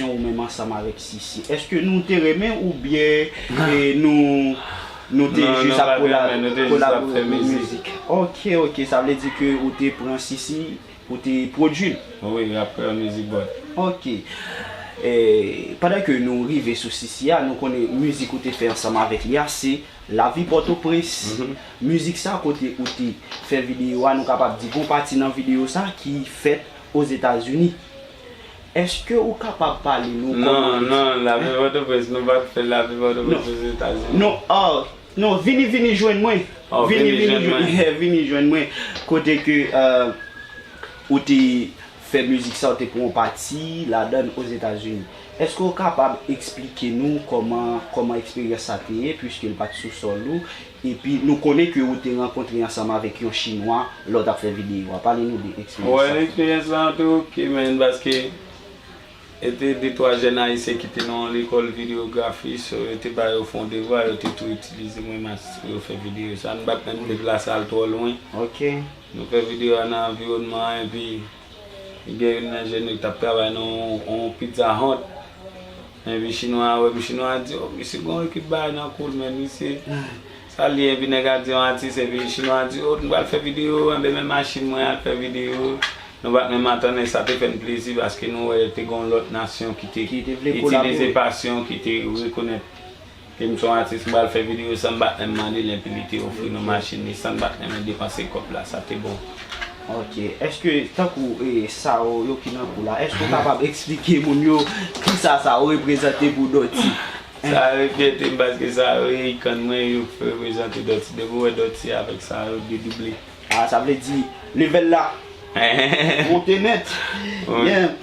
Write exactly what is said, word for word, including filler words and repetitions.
Ou menm ansanm avèk Sisi. Èske nou te renmen oubyen e, nou nou te jis ap kolabore pou mizik? Ok, ok, sa vle di ke ou te pran Sisi, ou te pwodui l? Wi, apre yon mizik bòt. Ok. E, pandan ke nou rive sou Sisi a, nou konnen mizik ou te fè ansanm avèk li a se Lavi Pòtoprens. Mizik sa kote ou te fè videyo a, nou kapab di gon pati nan videyo sa ki fèt Ozetazini. Èske ou kapab pale nou kòman? Non, non, Lavi Pòtoprens, nou pa t fè Lavi Pòtoprens Ozetazini. Non, ah, non, vini, vini jwenn mwen. Vini, vini jwenn mwen. Vini jwenn mwen. Kote ke, euh, ou te fè mizik sa, ou te pran yon pati ladan l Ozetazini. Èske ou kapab eksplike nou kòman, kòman eksperyans sa te ye, piske l pa t sou sòl ou, epi nou konnen ke ou te rankontre ansanm avèk yon chinwa lè w t ap fè videyo a. Pale nou de eksperyans sa. Well, eksperyans lan te oke, man, paske e te de twa jèn ayisyen ki te nan yon lekòl videyografi, so yo te ba yo fè yon devwa, yo te tou itilize mwen mas pou yo fè videyo sa. Nou pa t menm deplase al twò lwen. Ok. Nou fè videyo a nan anviwònman an, epi gen youn nan jèn yo ki t ap travay nan yon, yon Pizza Hut. Epi chinwa a wè m, chinwa a di, "Oh, misye gen yon ekip bagay nan kou l, men misye, sa l ye?" Epi nèg la di yon atis, epi chinwa a di, "Oh, nou pral fè videyo, enben men machin mwen al fè videyo." Nou pa t menm atann, e sa te fè n plezi, paske nou wè te gen yon lòt nasyon ki te itilize pasyon, ki te rekonèt ke m se yon atis, m pral fè videyo san m pa t menm mande l, epi li te ofri nou machin li san m pa t menm depanse kòb la, sa te bon. Ok, èske tankou e, Sawo yo ki nan kou la, èske ou kapab eksplike moun yo kisa Sawo reprezante pou Dutty? Sa yo e fyète m, paske Sawo e ikòn mwen, yo reprezante Dutty. Depi w wè Dutty avèk Sawo, yo dedouble. Ah, sa vle di level la monte nèt. Wi. Yeah.